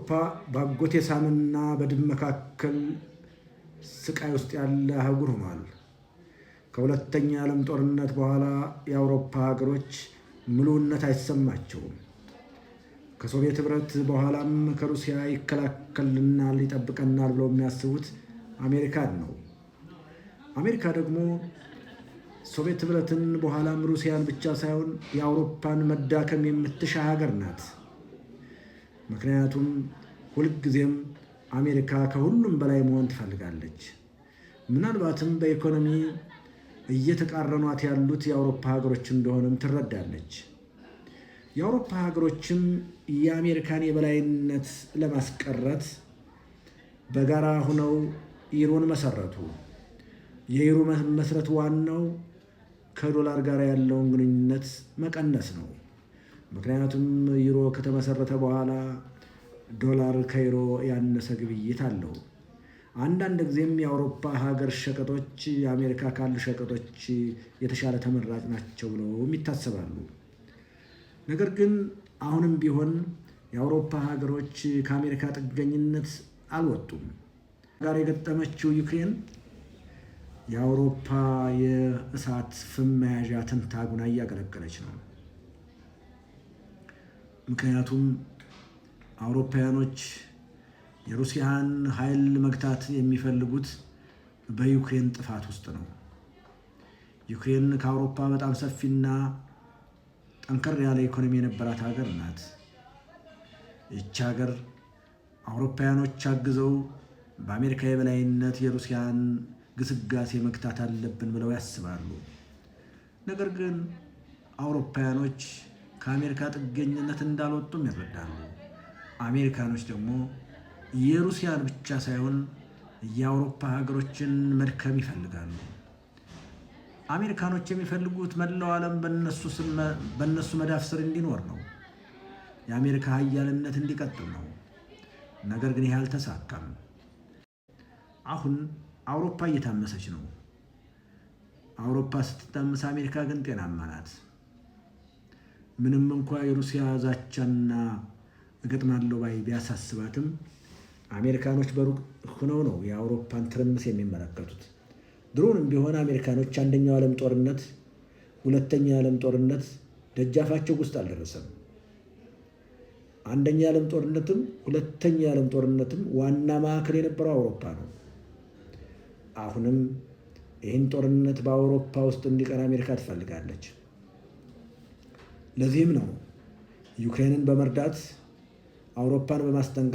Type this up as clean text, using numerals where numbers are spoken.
አውሮፓ በአጎቴ ሳምና በድብ መካከል ስቃይ ውስጥ ያለ አህጉር ሆኗል። ከሁለተኛ የዓለም ጦርነት በኋላ የአውሮፓ ሀገሮች ምሉዕነት አይሰማቸውም። ከሶቪየት ኅብረት በኋላም ከሩሲያ ይከላከልናል፣ ይጠብቀናል ብለው የሚያስቡት አሜሪካን ነው። አሜሪካ ደግሞ ሶቪየት ኅብረትን በኋላም ሩሲያን ብቻ ሳይሆን የአውሮፓን መዳከም የምትሻ ሀገር ናት። ምክንያቱም ሁልጊዜም አሜሪካ ከሁሉም በላይ መሆን ትፈልጋለች። ምናልባትም በኢኮኖሚ እየተቃረኗት ያሉት የአውሮፓ ሀገሮች እንደሆነም ትረዳለች። የአውሮፓ ሀገሮችም የአሜሪካን የበላይነት ለማስቀረት በጋራ ሆነው ዩሮን መሰረቱ። የዩሮ መመስረት ዋናው ከዶላር ጋር ያለውን ግንኙነት መቀነስ ነው። ምክንያቱም ዩሮ ከተመሰረተ በኋላ ዶላር ከዩሮ ያነሰ ግብይት አለው። አንዳንድ ጊዜም የአውሮፓ ሀገር ሸቀጦች የአሜሪካ ካሉ ሸቀጦች የተሻለ ተመራጭ ናቸው ብለውም ይታሰባሉ። ነገር ግን አሁንም ቢሆን የአውሮፓ ሀገሮች ከአሜሪካ ጥገኝነት አልወጡም። ጋር የገጠመችው ዩክሬን የአውሮፓ የእሳት ፍም መያዣ ትንታጉና እያገለገለች ነው። ምክንያቱም አውሮፓውያኖች የሩሲያን ኃይል መግታት የሚፈልጉት በዩክሬን ጥፋት ውስጥ ነው። ዩክሬን ከአውሮፓ በጣም ሰፊና ጠንከር ያለ ኢኮኖሚ የነበራት ሀገር ናት። ይቺ ሀገር አውሮፓውያኖች አግዘው በአሜሪካ የበላይነት የሩሲያን ግስጋሴ መግታት አለብን ብለው ያስባሉ። ነገር ግን አውሮፓውያኖች ከአሜሪካ ጥገኝነት እንዳልወጡም ይረዳሉ። አሜሪካኖች ደግሞ የሩሲያን ብቻ ሳይሆን የአውሮፓ ሀገሮችን መድከም ይፈልጋሉ። አሜሪካኖች የሚፈልጉት መላው ዓለም በእነሱ መዳፍ ስር እንዲኖር ነው። የአሜሪካ ሀያልነት እንዲቀጥል ነው። ነገር ግን ይህ አልተሳካም። አሁን አውሮፓ እየታመሰች ነው። አውሮፓ ስትታመስ፣ አሜሪካ ግን ጤናማ ናት። ምንም እንኳ የሩሲያ ዛቻና እገጥማለሁ ባይ ቢያሳስባትም አሜሪካኖች በሩቅ ሆነው ነው የአውሮፓን ትርምስ የሚመለከቱት። ድሮንም ቢሆን አሜሪካኖች አንደኛው ዓለም ጦርነት፣ ሁለተኛው የዓለም ጦርነት ደጃፋቸው ውስጥ አልደረሰም። አንደኛ የዓለም ጦርነትም ሁለተኛ የዓለም ጦርነትም ዋና ማዕከል የነበረው አውሮፓ ነው። አሁንም ይህን ጦርነት በአውሮፓ ውስጥ እንዲቀር አሜሪካ ትፈልጋለች። ለዚህም ነው ዩክሬንን በመርዳት አውሮፓን በማስጠንቀቅ